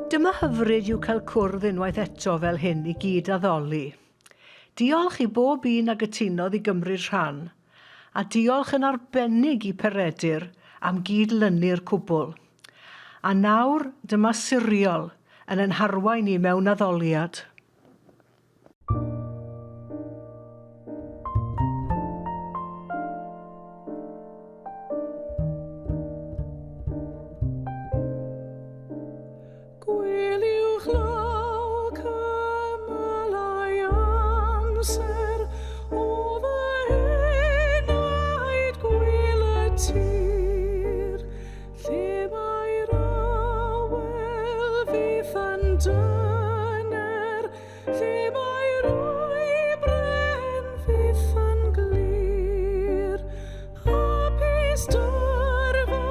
Dyma hyfryd yw cael cwrdd unwaith eto fel hyn i gyd addoli. Diolch i bob un a gytunodd i gymryd rhan, a diolch yn arbennig i Peredur am gyd-lynu'r cwbl. A nawr, dyma Siriol yn yn harwain ni mewn addoliad. Gwyliwch law cymylau amser o fy henaid gwyl y tir, lle mae'r awel fyth yn dyner, lle mae'r wybren fyth yn glir. Hapus dyrfa,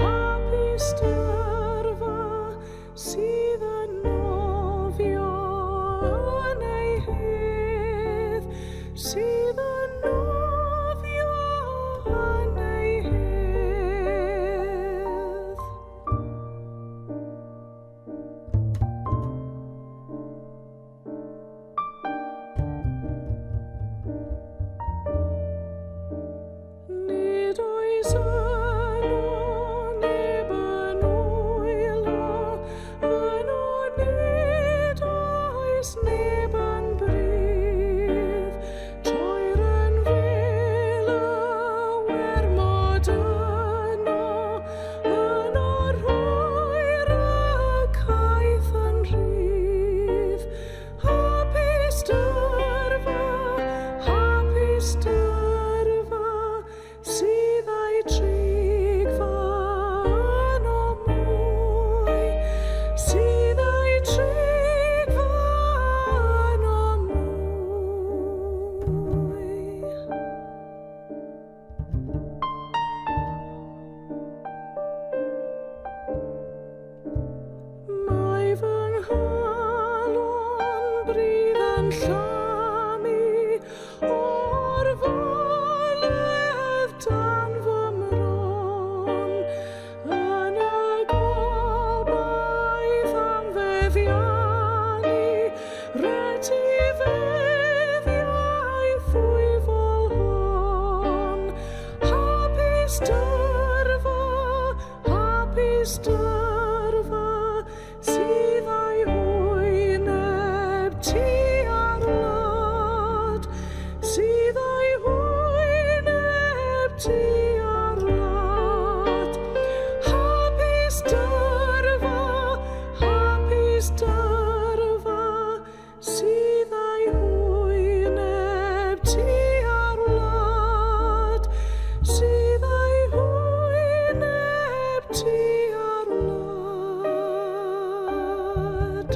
hapus dyrfa, sydd yn nofio yn ei hedd, sydd yn nofio yn ei hedd. Nid oes yno neb yn wylo, yno nid oes neb yn brudd. Troer yn fel y wermod yno, yno rhoir y caeth yn rhydd. Hapus dyrfa, hapus dyrfa, sydd â'i trigfa yno mwy, sydd â'i trigfa yno mwy. Mae fy nghalon brudd yn llamu o'r foledd dan fy mron yn y gobaith am feddiannu retifeddiaeth ddwyfol hon. Hapus dyrfa, Hapus dyrfa sydd â'i hwyneb tua'r wlad, sydd â'i hwyneb tua'r wlad. Hapus dyrfa, hapus dyrfa, Sydd â'i hwyneb tua'r wlad, sydd â'i hwyneb tua'r wlad.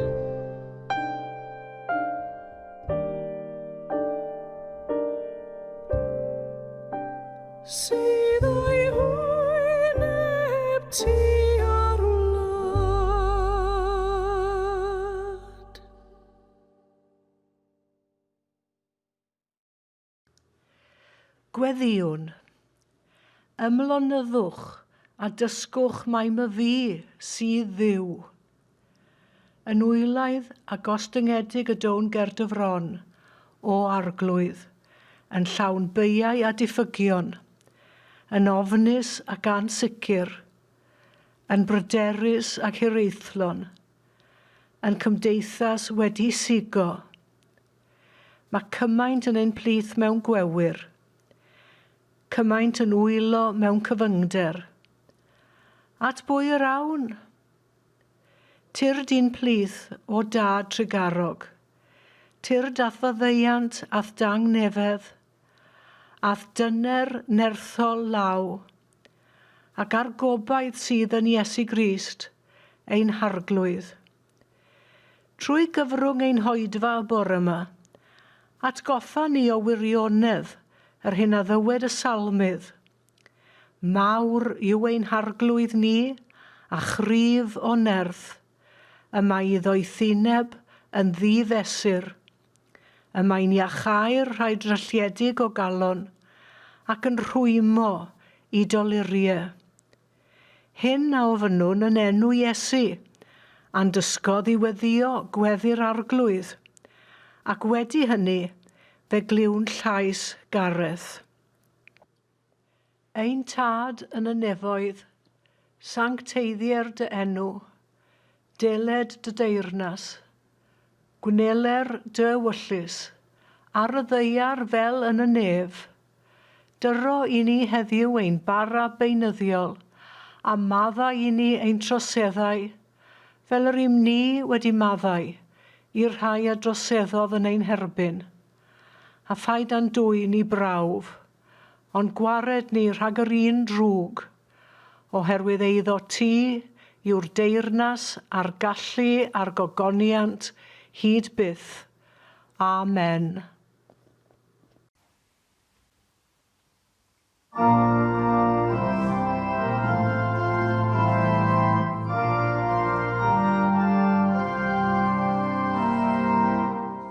Sydd â'i hwyneb tua'r wlad. Gweddïwn. Ymlonyddwch a dysgwch mai myfi sydd Dduw. Yn wylaidd a gostyngedig y down ger dy fron, O Arglwydd, yn llawn beiau a diffygion, yn ofnus ac ansicr, yn bryderus ac hiraethlon, yn cymdeithas wedi sigo. Mae cymaint yn ein plith mewn gwewyr, cymaint yn wylo mewn cyfyngder. At bwy yr awn? Tyrd i'n plith, o Dad trugarog. Tyrd a'th faddeuant a'th dangnefedd, a'th dyner nerthol law, ac a'r gobaith sydd yn Iesu Grist, ein Harglwydd. Trwy gyfrwng ein hoedfa y bore yma, atgoffa ni o wirionedd yr hyn a ddywed y Salmydd, Mawr yw ein Harglwydd ni, a chryf o nerth, y mae i ddoethineb yn ddi-fesur. Y mae'n iacháu'r rhai drylliedig o galon, ac yn rhwymo i dolurie. Hyn a ofynnwn yn enw Iesu. A'n dysgodd i weddïo gweddi'r Arglwydd, ac wedi hynny fe glywn llais Gareth. Ein Tad yn y nefoedd, sancteiddier dy enw, deled dy deyrnas, gwneler dy ewyllys, ar y ddaear fel yn y nef. Dyro i ni heddiw ein bara beunyddiol, a maddau i ni ein troseddau, fel yr ym ni wedi maddau i'r rhai a droseddodd yn ein herbyn. A phaid â'n dwyn i brawf, ond gwared ni rhag yr un drwg, oherwydd eiddo ti yw'r deyrnas a'r gallu a'r gogoniant hyd byth. Amen.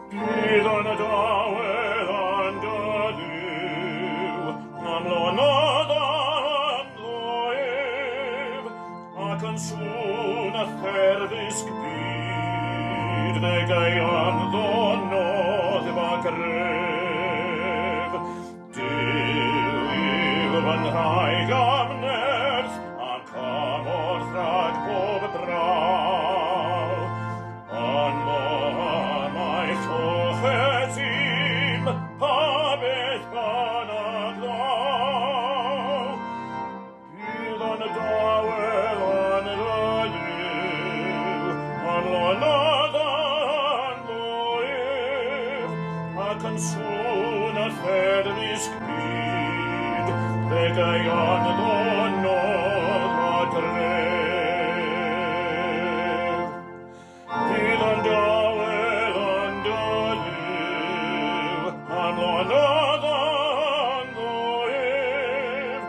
Bydd yn dawel yn dy Dduw, am lonydd ynddo ef, ac yn sŵn y terfysg byd, fe gei ynddo noddfa gref. Duw yw fy nhraig a'm nerth, a'm cymorth rhag pob braw. Ynddo y mae lloches i'm, pa beth bynnag ddaw. Bydd yn dawel yn fy Nuw, yn lonydd ynddo ef, ac yn sŵn y terfysg byd, fe gei ynddo nodd a gref. Bydd yn dawel yn dy Dduw, am lonydd ynddo ef,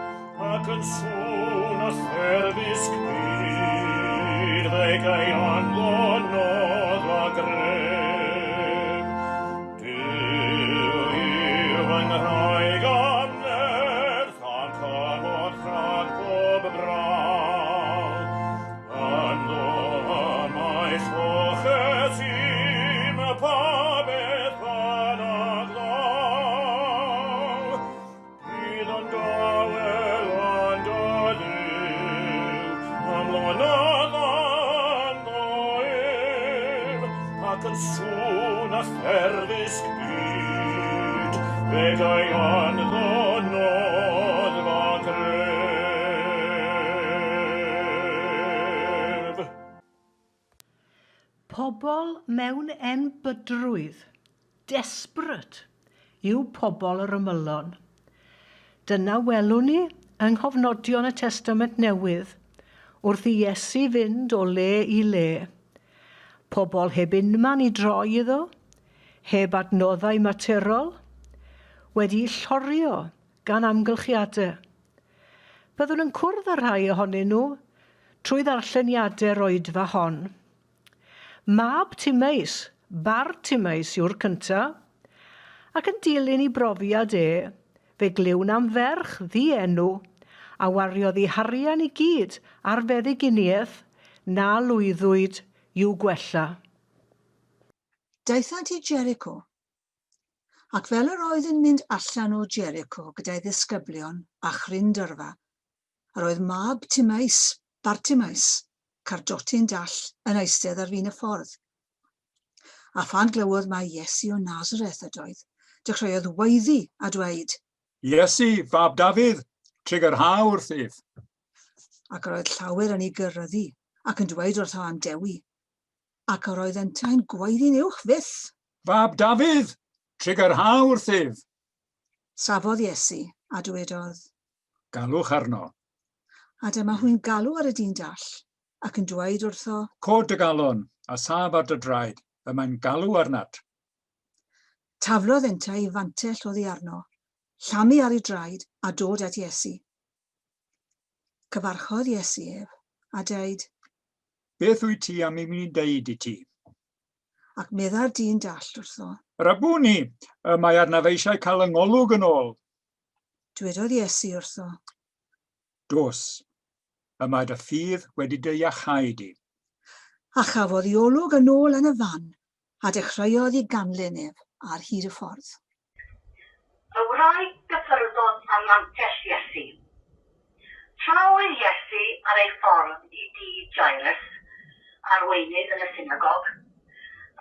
ac yn sŵn y therfysg byd, fe gei ynddo nodd a gref. Duw yw fy nghraig a'm nerth, a'm cymorth rhag pob braw. Ynddo y mae lloches i'm, pa beth bynnag ddaw. Bydd yn dawel yn dy Dduw, am lonydd ynddo ef, ac yn sŵn a therfysg byd, fe gei ynddo noddfa gref. Pobl mewn enbydrwydd, desperate, yw pobl yr ymylon. Dyna welwn ni yng nghofnodion y Testament Newydd wrth i Iesu fynd o le i le. Pobl heb unman i droi iddo, heb adnoddau materol, wedi'u llorio gan amgylchiadau. Byddwn yn cwrdd â rhai ohonyn nhw trwy ddarlleniadau'r oedfa hon. Mab Timeus, Bartimeus yw'r cyntaf, ac yn dilyn i brofiad e, fe glywn am ferch ddi-enw a wariodd ei harian i gyd ar feddyginiaeth na lwyddwyd i'w gwella. Daethant i Jericho. Ac fel yr oedd yn mynd allan o Jericho gyda'i ddisgyblion a chryn dyrfa, yr oedd mab Timeus, Bartimeus, cardotyn dall, yn eistedd ar fin y ffordd. A phan glywodd mai Iesu o Nazareth ydoedd, dechreuodd waeddi a dweud, Iesu, fab Dafydd, trugarha wrthyf. Ac yr oedd llawer yn ei gyryddu, ac yn dweud wrtho am dewi. Ac yr oedd yntau'n gwaeddi'n uwch fyth. Fab Dafydd, trugarha wrthyf. Safodd Iesu, a dywedodd. Galwch arno. A dyma hwy'n galw ar y dyn dall, ac yn dweud wrtho. Cod dy galon, a saf ar dy draed, y mae'n galw arnat. Taflodd yntau ei fantell oddi arno, llamu ar ei draed, a dod at Iesu. Cyfarchodd Iesu ef, a deud. Beth wyt ti am i mi deud i ti? Ac meddai'r dyn dall wrtho. Rabuni, y mae arnaf eisiau cael yng ngolwg yn ôl. Dwedodd Iesu wrtho. Dos, y mae dy ffydd wedi dy iachau di. A chafodd ei olwg yn ôl yn y fan, a dechreuodd i ganlyn ef ar hyd y ffordd. Y wraig gyffyrddodd â mantell Iesu. Tra oedd Iesu ar ei ffordd i dŷ Jairus, arweinydd yn y synagog,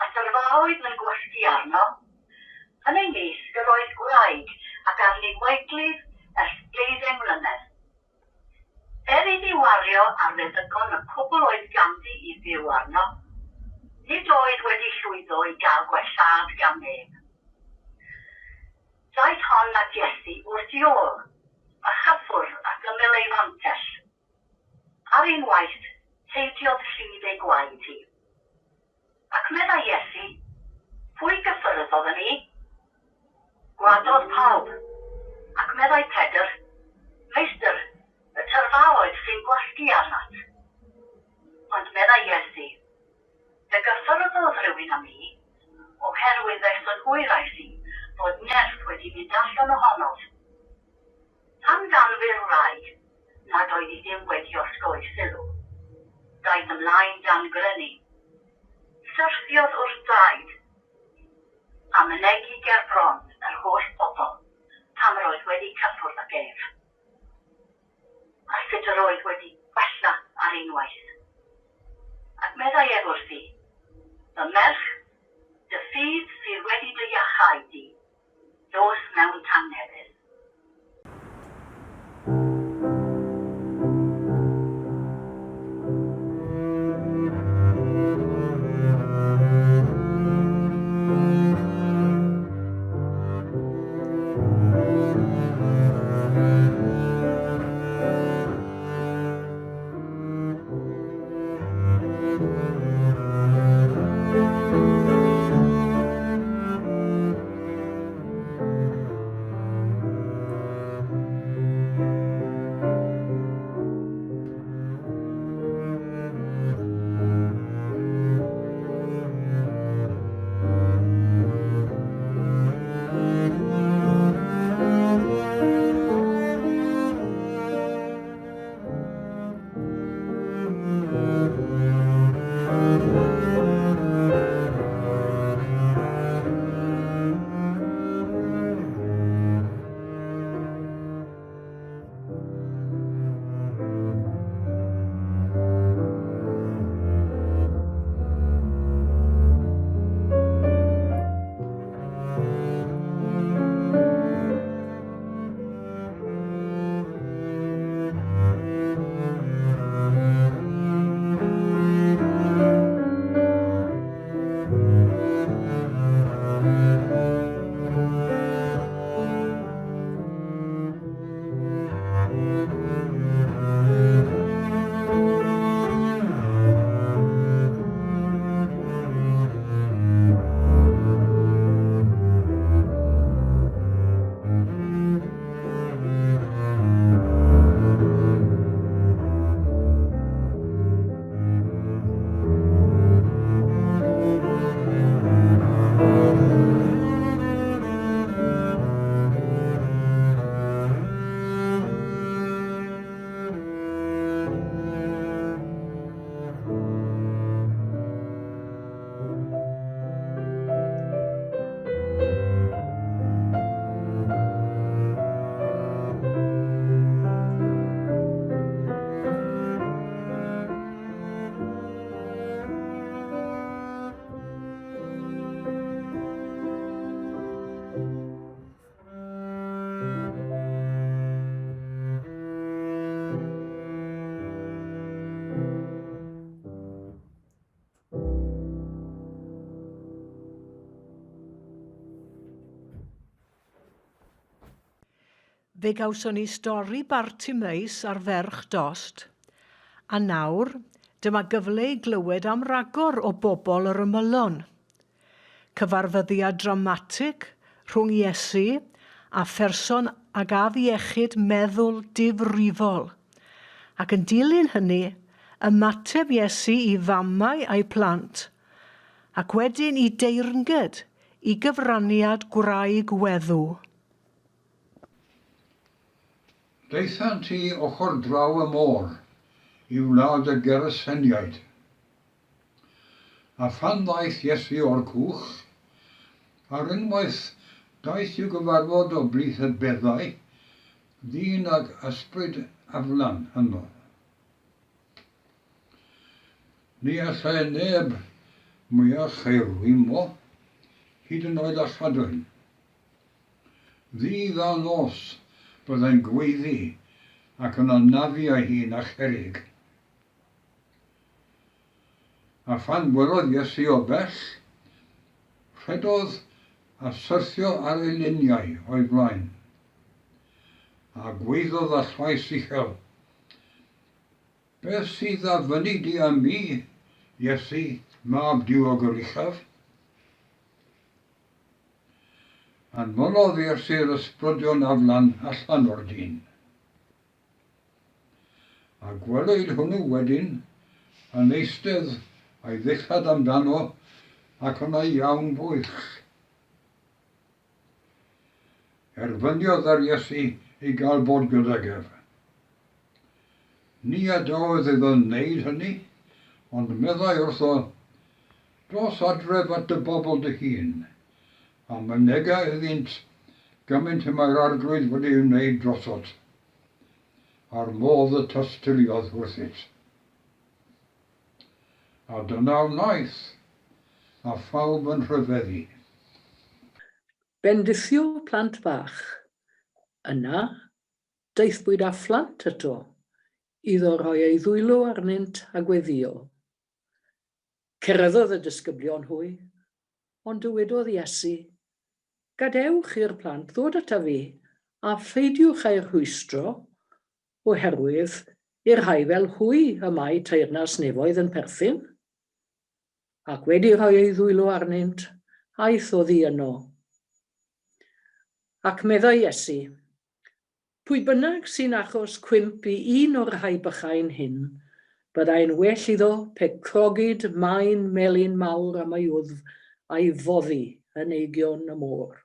a thyrfaoedd yn gwasgu arno, yn ei mysg yr oedd gwraig ac arni waedlif ers deuddeng mlynedd. Er iddi wario ar feddygon y cwbl oedd ganddi i fyw arno, nid oedd wedi llwyddo i gael gwellhad gan neb. Daeth hon at Iesu wrth ei ôl, a chyffwrdd at ymyl ei fantell. Ar unwaith, heidiodd llif ei gwaed hi. Ac meddai Iesu, Pwy gyffyrddodd â mi? Gwadodd pawb. Ac meddai Pedr, Meistr, y tyrfaoedd sy'n gwasgu arnat. Ond meddai Iesu, Fe gyffyrddodd rhywun â mi, oherwydd fe synhwyrais i fod nerth wedi mynd allan ohonof. Pan ganfu'r wraig nad oedd hi ddim wedi osgoi sylw, daeth ymlaen dan grynu. Syrthiodd wrth draed, a mynegi ger bron yr holl bobl pam yr oedd wedi cyffwrdd ag ef, a sut yr oedd wedi gwella ar unwaith. Ac meddai ef wrthi, Fy merch, dy ffydd sydd wedi dy iachau di. Dos mewn tangnefedd. Fe gawson ni stori Bartimeus a'r ferch dost, a nawr dyma gyfle i glywed am ragor o bobl yr ymylon. Cyfarfyddiad dramatig rhwng Iesu a pherson ag afiechyd meddwl difrifol, ac yn dilyn hynny, ymateb Iesu i famau a'i plant, ac wedyn i deyrnged i gyfraniad gwraig weddw. Daethant i ochr draw y môr, i wlad y Geraseniaid. A phan ddaeth Iesu o'r cwch, ar unwaith daeth i'w gyfarfod o blith y beddau, ddyn ag ysbryd aflan ynddo. Ni allai neb mwyach ei rwymo, hyd yn oed â chadwyn. Ddydd a nos byddai'n gweiddi ac yn anafu ei hun â cherrig. A phan welodd Iesu o bell, rhedodd a syrthio ar ei liniau o'i flaen, a gwaeddodd â llais uchel, Beth sydd a fynni di â mi, Iesu, Mab Duw o Goruchaf? Anfonodd Iesu'r ysbrydion aflan allan o'r dyn. A gwelwyd hwnnw wedyn yn eistedd a'i ddillad amdano ac yn ei iawn bwyll. Erfyniodd ar Iesu i gael bod gydag ef. Ni adawodd iddo wneud hynny, ond meddai wrtho, Dos adref at dy bobl dy hun, a mynega iddynt gymaint y mae'r Arglwydd wedi ei wneud drosot, a'r modd y tosturiodd wrthyt. A dyna wnaeth, a phawb yn rhyfeddu. Bendithio plant bach. Yna, daethpwyd â phlant ato, iddo roi ei ddwylo arnynt a gweddïo. Ceryddodd y disgyblion hwy, ond dywedodd Iesu, Gadewch i'r plant ddod ataf fi, a pheidiwch â'u rhwystro, oherwydd i'r rhai fel hwy y mae teyrnas nefoedd yn perthyn. Ac wedi rhoi ei ddwylo arnynt, aeth oddi yno. Ac meddai Iesu, Pwy bynnag sy'n achos cwymp i un o'r rhai bychain hyn, byddai'n well iddo pe crogid maen melyn mawr am ei wddf a'i foddi yn eigion y môr.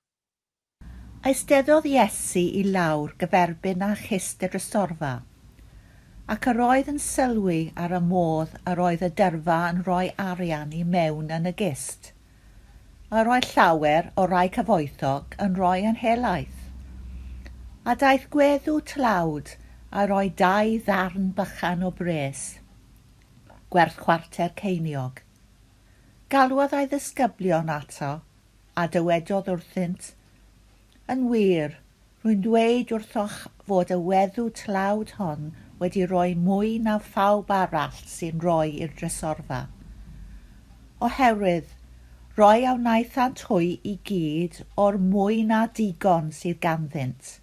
Eisteddodd Iesu i lawr gyferbyn â chist y drysorfa, ac yr oedd yn sylwi ar y modd yr oedd y dyrfa yn rhoi arian i mewn yn y gist. Yr oedd llawer o rai cyfoethog yn rhoi yn helaeth. A daeth gweddw tlawd a rhoi dau ddarn bychan o bres, gwerth chwarter ceiniog. Galwodd ei ddisgyblion ato, a dywedodd wrthynt, Yn wir, Rwy'n dweud wrthoch fod y weddw tlawd hon wedi rhoi mwy na phawb arall sy'n rhoi i'r drysorfa. Oherwydd, rhoi a wnaethant hwy i gyd o'r mwy na digon sydd ganddynt.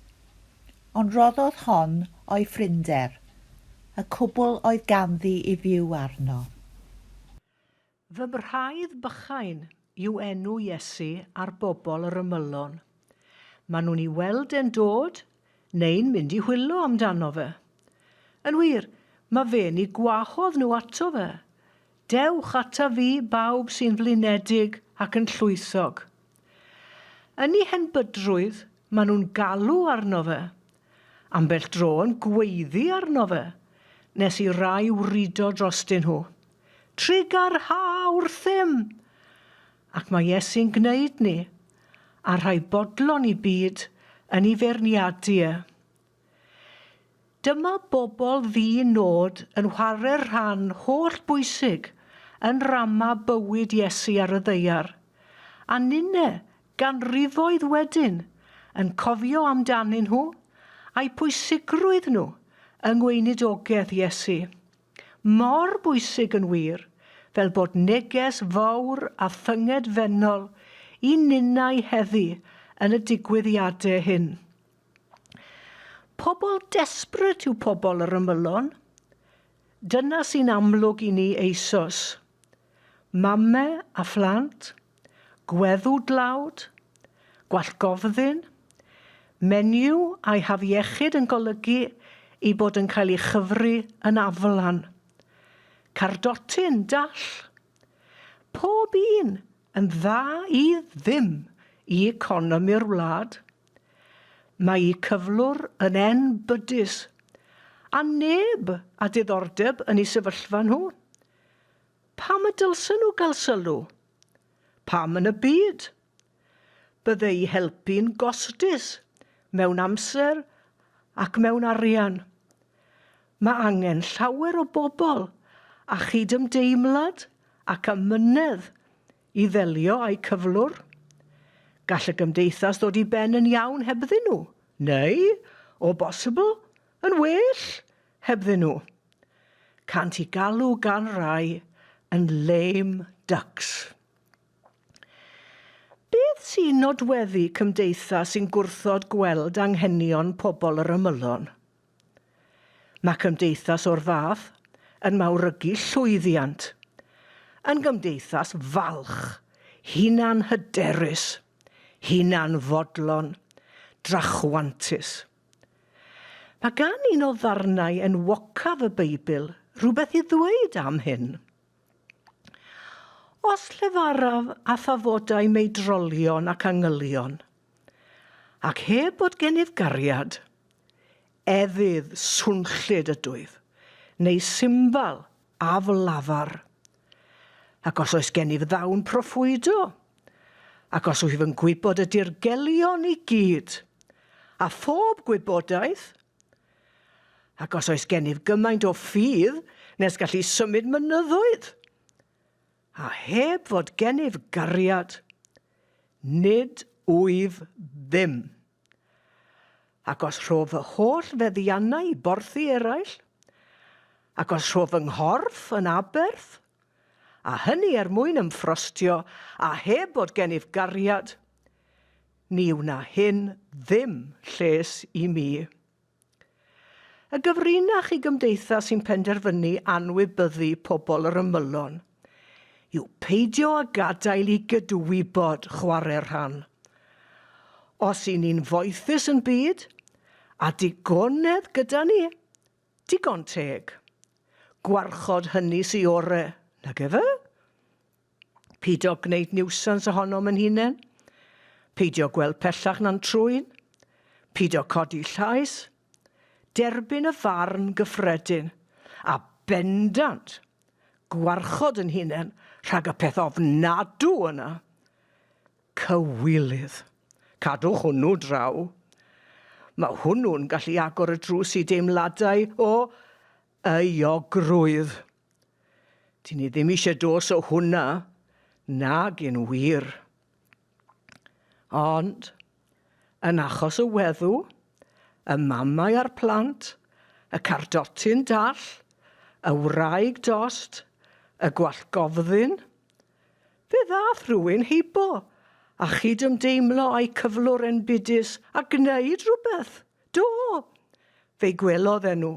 Ond rhoddodd hon o'i phrinder, y cwbl oedd ganddi i fyw arno. Fy mrhaidd bychain yw enw Iesu ar bobl yr ymylon. Maen nhw'n i weld e'n dod, neu'n mynd i whilo amdano fe. Yn wir, mae fe'n i gwahodd nhw ato fe. Dewch ata fi, bawb sy'n flinedig ac yn llwythog. Yn eu henbydrwydd, maen nhw'n galw arno fe. Ambell dro yn gweiddi arno fe, nes i rai wrido drostyn nhw. Trugarha wrthym! Ac mae Iesu'n gwneud ni, a rhai bodlon i byd yn ei feirniadu e. Dyma bobl ddi-nod yn whare'r rhan holl bwysig yn nrama bywyd Iesu ar y ddaear, a ninne, ganrifoedd wedyn, yn cofio amdanyn nhw, a'u pwysigrwydd nhw yng ngweinidogaeth Iesu. Mor bwysig yn wir, fel bod neges fawr a thyngedfennol i ninnau heddi yn y digwyddiade hyn. Pobl desperate yw pobl yr ymylon. Dyna sy'n amlwg i ni eisoes. Mame a phlant, gweddw dlawd, gwallgofddyn, menyw a'i hafiechyd yn golygu ei bod yn cael ei chyfri yn aflan. Cardotyn dall. Pob un yn dda i ddim i economi'r wlad. Mae eu cyflwr yn enbydus, a neb â diddordeb yn eu sefyllfa nhw. Pam y dylsen nhw gael sylw? Pam yn y byd? Bydde eu helpu'n gostus mewn amser ac mewn arian. Mae angen llawer o bobl â chydymdeimlad ac amynedd i ddelio â'u cyflwr. Gall y gymdeithas ddod i ben yn iawn hebddyn nhw, neu, o bosibl, yn well hebddyn nhw. Cânt eu galw gan rai yn lame ducks. Beth sy'n nodweddu cymdeithas sy'n gwrthod gweld anghenion pobl yr ymylon? Mae cymdeithas o'r fath yn mawrygu llwyddiant, yn gymdeithas falch, hunanhyderus, hunanfodlon, drachwantus. Mae gan un o ddarnau enwocaf y Beibl rhywbeth i ddweud am hyn. Os llefaraf â thafodau meidrolion ac angylion, ac heb bod gennyf gariad, efydd swnllyd ydwyf, neu simbal aflafar. Ac os oes gennyf ddawn proffwydo, ac os wyf yn gwybod y dirgelion i gyd, a phob gwybodaeth, Ac os oes gennyf gymaint o ffydd nes gallu symud mynyddoedd, a heb fod gennyf gariad, nid wyf ddim. Ac os rhof fy holl feddiannau i borthi eraill, ac os rhof fy nghorff yn aberth, a hynny er mwyn ymffrostio, a heb fod gennyf gariad, Ni wna hyn ddim lles i mi. Y gyfrinach i gymdeithas sy'n penderfynu anwybyddu pobl yr ymylon yw peidio â gadael i gydwybod chwarae rhan. Os y'n ni'n foethus yn byd, a digonedd gyda ni, digon teg. Gwarchod hynny sy ore, nag efe? Peidio gwneud niwsans ohonom yn hunain. Peidio gweld pellach na'n trwyn. Peidio codi llais. Derbyn y farn gyffredin. A bendant, gwarchod yn hunain rhag y peth ofnadw yna. Cywilydd. Cadwch hwnnw draw. Mae hwnnw'n gallu agor y drws i deimladau o euogrwydd. Dyn ni ddim eisiau dos o hwnna, nag yn wir. Ond, yn achos y weddw, y mamau a'r plant, y cardotyn dall, y wraig dost, y gwallgofddyn, fe ddath rhywun heibo a chydymdeimlo â'i cyflwr enbydus a gwneud rhywbeth. Do! Fe'i gwelodd e nhw.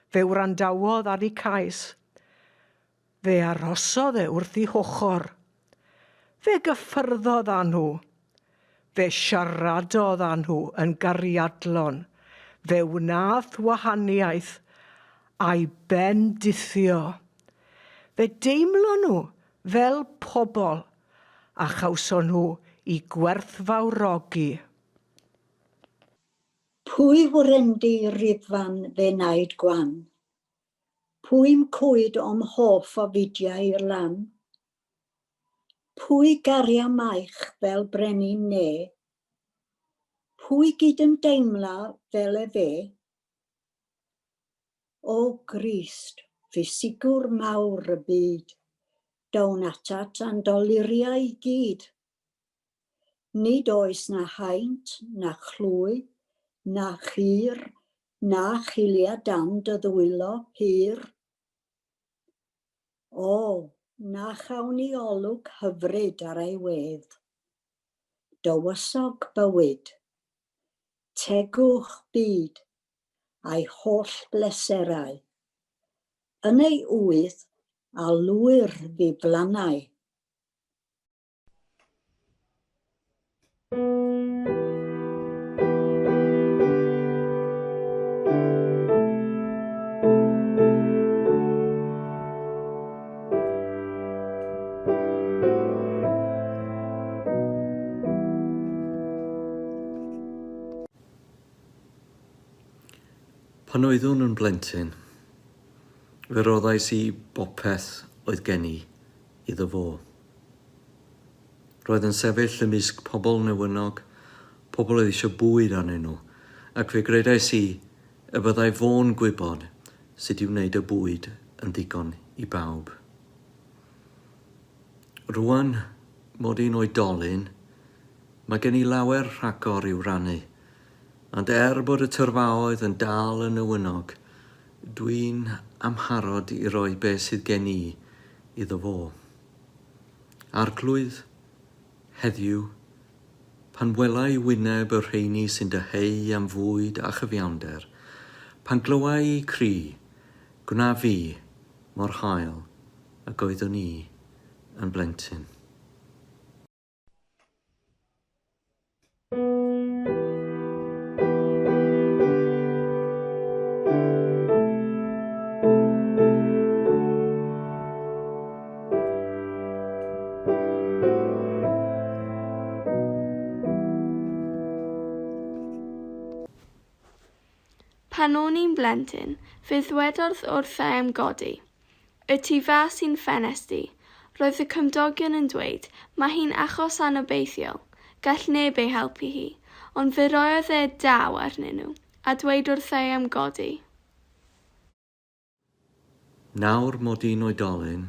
Fe wrandawodd ar eu cais. Fe arhosodd e wrth eu hochr. Fe gyffyrddodd â nhw. Fe siaradodd â nhw yn gariadlon. Fe wnaeth wahaniaeth a'i bendithio. Fe deimlon nhw fel pobl a chawson nhw eu gwerthfawrogi. Pwy wrendy riddfan f'enaid gwan? Pwy'm cwyd o'm hoff ofidiau i'r lan? Pwy garia maich fel brenin ne? Pwy gydymdeimla fel efe? O Grist, ffisigwr mawr y byd, down atat a'n doluriau i gyd. Nid oes na haint, na chlwy, na chur, na chilia dan dy ddwylo pur. O, na chawn ni olwg hyfryd ar ei wedd. Dywysog bywyd, tegwch byd, a'i holl bleserau, yn ei ŵydd a lwyr ddiflannau. Pan oeddwn yn blentyn, fe roddais i bopeth oedd gen i. iddo fo. Roedd yn sefyll ymysg pobl newynog, pobl oedd eisiau bwyd arnyn nhw, ac fe gredais i y byddai fo'n gwybod sut i wneud y bwyd yn ddigon i bawb. Rŵan mod i'n oedolyn, mae gen i lawer rhagor i'w rannu, ond er bod y tyrfaoedd yn dal yn newynog, dwi'n amharod i roi be sydd gen i iddo fo. Arglwydd, heddiw, pan wela i wyneb y rheini sy'n dyheu am fwyd a chyfiawnder, pan glywa i cri, gwna fi mor hael ag oeddwn i yn blentyn. Pan o'n i'n blentyn, fe ddwedodd wrtha i am godi. Y tu fas i'n ffenest i, roedd y cymdogion yn dweud, 'Mae hi'n achos anobeithiol, gall neb ei helpu hi', ond fe roiodd e daw arnyn nhw, a dweud wrtha i am godi. Nawr mod i'n oedolyn,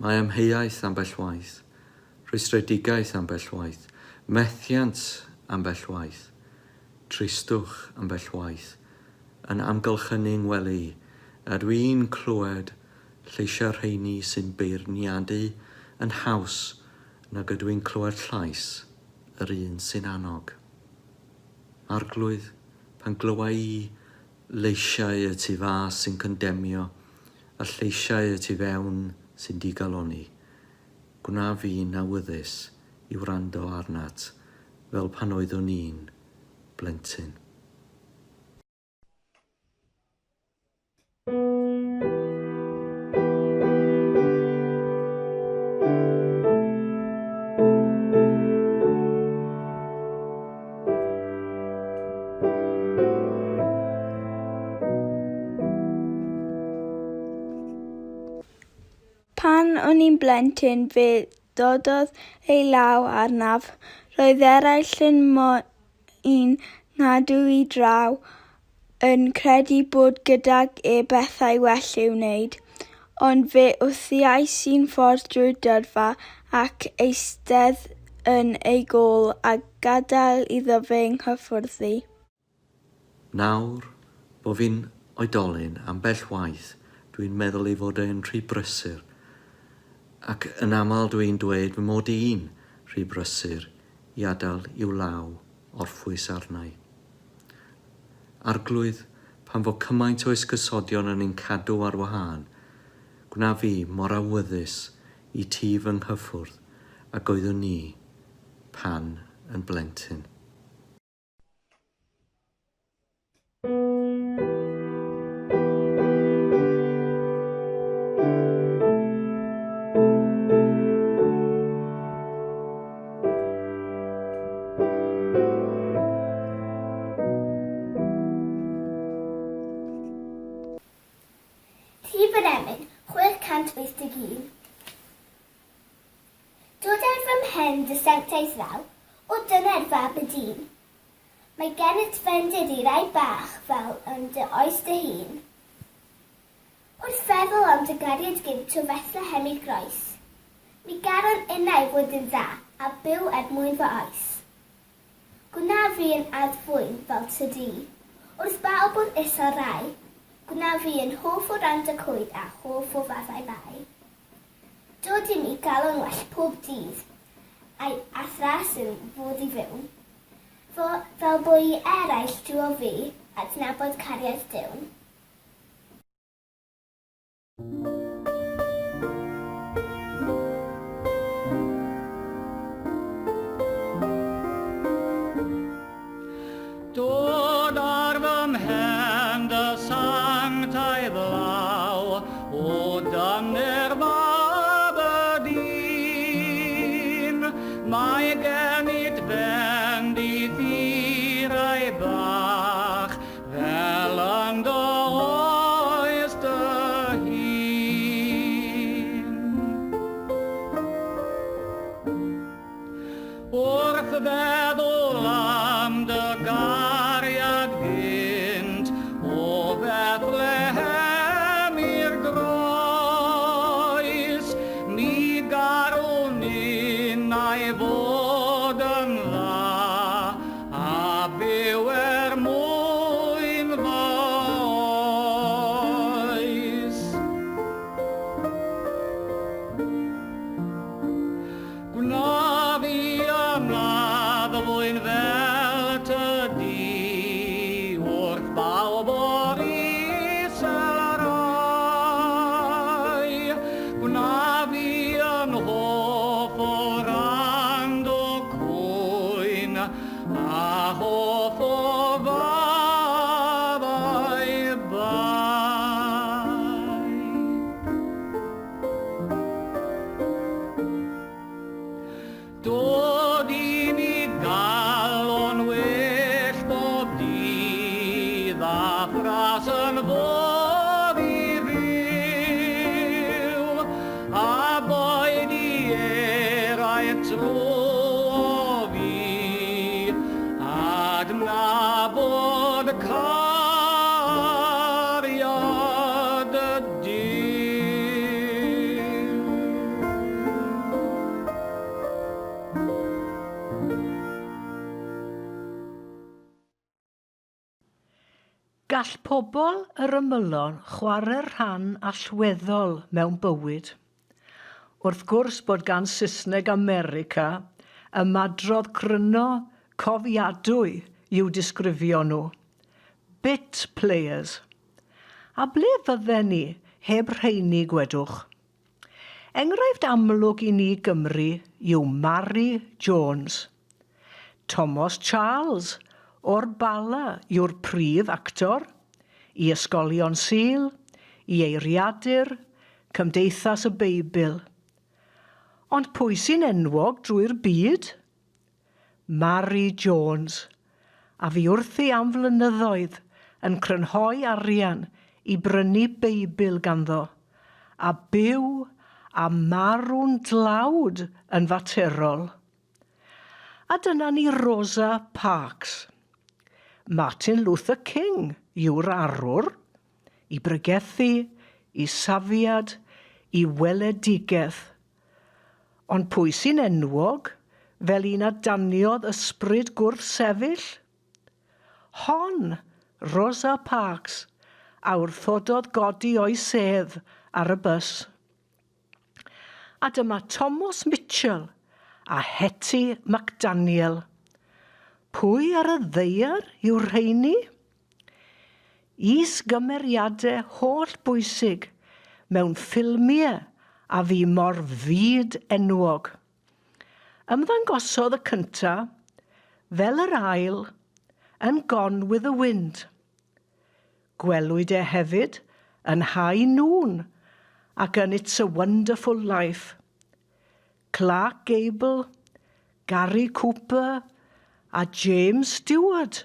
mae amheuaeth ambell waith, rhwystredigaeth ambell waith, methiant ambell waith, tristwch ambell waith, yn amgylchynu 'ngwely i, a dwi'n clywed lleisiau'r rheini sy'n beirniadu yn haws nag ydw i'n clywed llais yr un sy'n annog. Arglwydd, pan glywa i leisiau y tu fas sy'n condemio a lleisiau y tu fewn sy'n digalonni, gwna fi'n awyddus i wrando arnat fel pan oeddwn i'n blentyn. Pan o'n i'n blentyn fe ddododd ei law arnaf. Roedd eraill yn moyn nghadw i draw, yn credu bod gydag e bethau well i'w wneud, ond fe wthiais i'n ffordd drwy'r dyrfa ac eistedd yn ei gôl a gadael iddo fe nghyffwrdd i. Nawr bo fi'n oedolyn, ambell waith dwi'n meddwl ei fod e'n rhy brysur, ac yn aml dwi'n dweud fy mod i'n rhy brysur i adael i'w law orffwys arna i. Arglwydd, pan fo cymaint o esgusodion yn ein cadw ar wahân, gwna fi mor awyddus i ti fy nghyffwrdd ag oeddwn i pan yn blentyn. Rhif yr emyn, 681. Dod ar fy mhen dy sanctaidd law, o dyner fab y dyn. Mae gennyt fendith i rai bach fel yn dy oes dy hun. Wrth feddwl am dy gariad gynt o Fethlehem i'r groes, mi garwn innau fod yn dda a byw er mwyn fy oes. Gwna fi yn addfwyn fel ty di, wrth bawb o'r isel rai, gwna fi yn hoff o rand y coed a hoff o faddau bai. Dod i mi galon well pob dydd, a'i athras yn fodd i fyw, fo fel bo i eraill drwo fi adnabod cariad Duw. Dod ar fy mhen dy sanctaidd law, o dyner fab y dyn. Mae gennyt fendith i rai bach, Fel yn dy oes dy hun. gras yn fodd i fyw, a boed i eraill trwof fi adnabod cariad Duw. Gall pobl yr ymylon chwarae rhan allweddol mewn bywyd. Wrth gwrs bod gan Saesneg America ymadrodd cryno cofiadwy i'w disgrifio nhw. Bit players. A ble fydden ni heb rheini gwedwch? Enghraifft amlwg i ni Gymry yw Mari Jones. Tomos Charles o'r Bala yw'r prif actor, i Ysgolion Sul, i Eiriadur, Cymdeithas y Beibl. Ond pwy sy'n enwog drwy'r byd? Mari Jones, a fu wrthi am flynyddoedd yn crynhoi arian i brynu Beibl ganddo, a byw a marw'n dlawd yn faterol. A dyna ni Rosa Parks. Martin Luther King yw'r arwr, i bregethu, i safiad, i weledigaeth. Ond pwy sy'n enwog fel un a daniodd ysbryd gwrthsefyll? Hon, Rosa Parks, a wrthododd godi o'i sedd ar y bws. A dyma Tomos Mitchell a Hetty McDaniel. Pwy ar y ddaear yw'r rheini? Is-gymeriadau holl bwysig mewn ffilmiau a fu mor fyd enwog. Ymddangosodd y cynta, fel yr ail, yn Gone with the Wind. Gwelwyd e hefyd yn High Noon ac yn It's a Wonderful Life. Clark Gable, Gary Cooper a James Stewart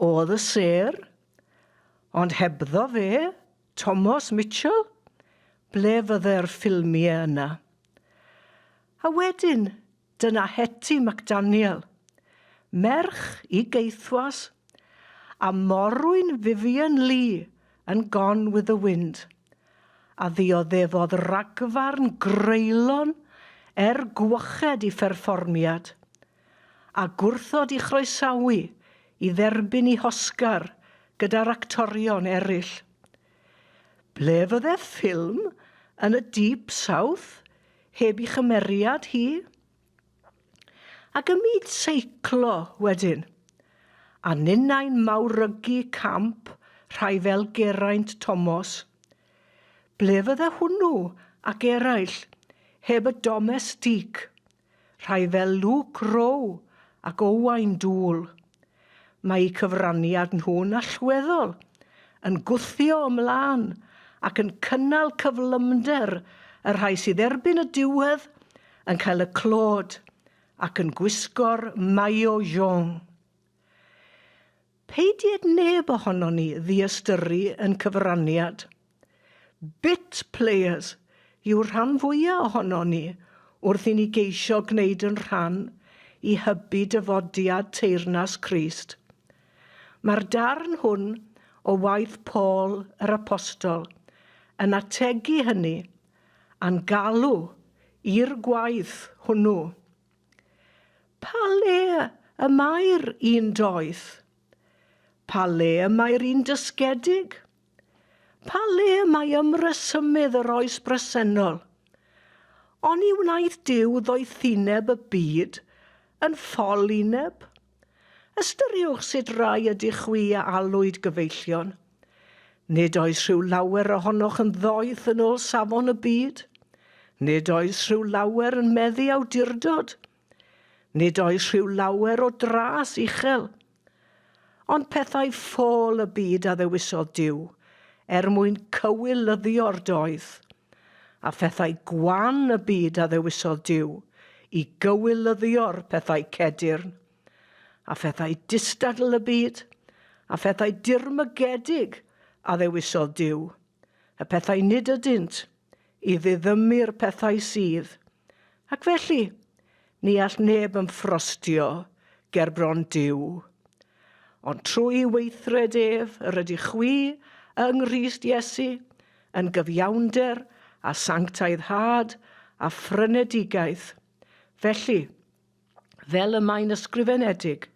oedd y sêr, ond hebddo fe, Tomos Mitchell, ble fydde'r ffilmie yna? A wedyn, dyna Hetty McDaniel, merch i gaethwas, a morwyn Vivien Leigh yn Gone with the Wind, a ddioddefodd ragfarn greulon er gwyched i pherfformiad, a gwrthod i chroesawu i dderbyn i Hoscar gyda'r actorion eraill. Ble fydde ffilm yn y Deep South heb i chymeriad hi? Ac ym myd seiclo wedyn, a ninnau'n mawrygu camp rhai fel Geraint Tomos, ble fydde hwnnw ac eraill heb y domestique, rhai fel Luke Rowe ac Owain Doull? Mae eu cyfraniad nhw'n allweddol, yn gwthio ymlaen ac yn cynnal cyflymder y rhai sydd erbyn y diwedd yn cael y clod ac yn gwisgo'r maillot jaune. Peidied neb ohonon ni ddiystyru yn cyfraniad. Bit players yw'r rhan fwya ohonon ni wrth i ni geisio gwneud yn rhan i hybu dyfodiad teyrnas Crist. Mae'r darn hwn o waith Paul yr Apostol yn ategu hynny a'n galw i'r gwaith hwnnw. Pa le y mae'r un doeth? Pa le y mae'r un dysgedig? Pa le y mae ymresymydd yr oes bresennol? Oni wnaeth Duw ddoethineb y byd yn ffolineb? Ystyriwch sut rai ydych chwi a alwyd gyfeillion. Nid oes rhyw lawer ohonoch yn ddoeth yn ôl safon y byd. Nid oes rhyw lawer yn meddu awdurdod. Nid oes rhyw lawer o dras uchel. Ond pethau ffôl y byd a ddewisodd Duw, er mwyn cywilyddio'r doeth, a phethau gwan y byd a ddewisodd Duw, i gywilyddio'r pethau cedyrn, a phethau distadl y byd, a phethau dirmygedig. a ddewisodd Duw, y pethau nid ydynt, i ddiddymu'r pethau sydd. Ac felly, ni all neb ymffrostio ger bron Duw. Ond trwy weithred ef yr ydych chwi yng Nghrist Iesu, yn gyfiawnder a sanctaiddhad a phrynedigaeth. Felly, fel y mae'n ysgrifenedig,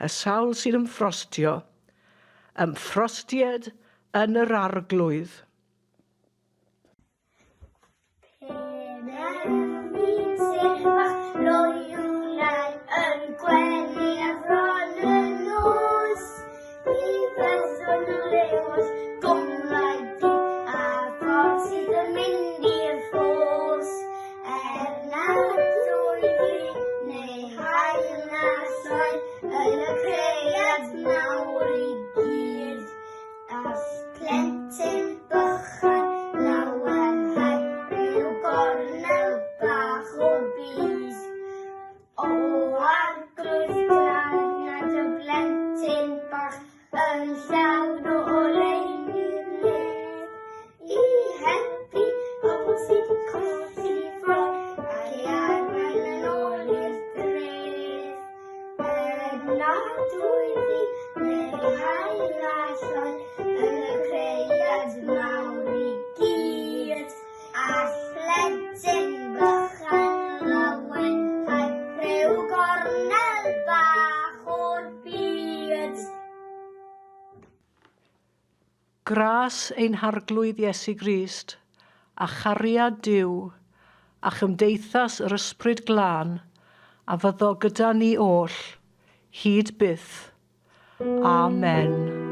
y sawl sy'n ymffrostio, ymffrostied yn yr Arglwydd. Yn llawn o oleuni'r nef I helpu pobl sydd 'di colli ffordd Ac i arwain yn ôl i'r dref. Er nad wyf fi neu hael na lloi Yn y cread mawr i gyd All plentyn bychan lawenhau Rhyw gornel bach o'r byd. Gras ein Harglwydd Iesu Grist, a chariad Duw, a chymdeithas yr Ysbryd Glân, a fyddo gyda ni oll, hyd byth. Amen.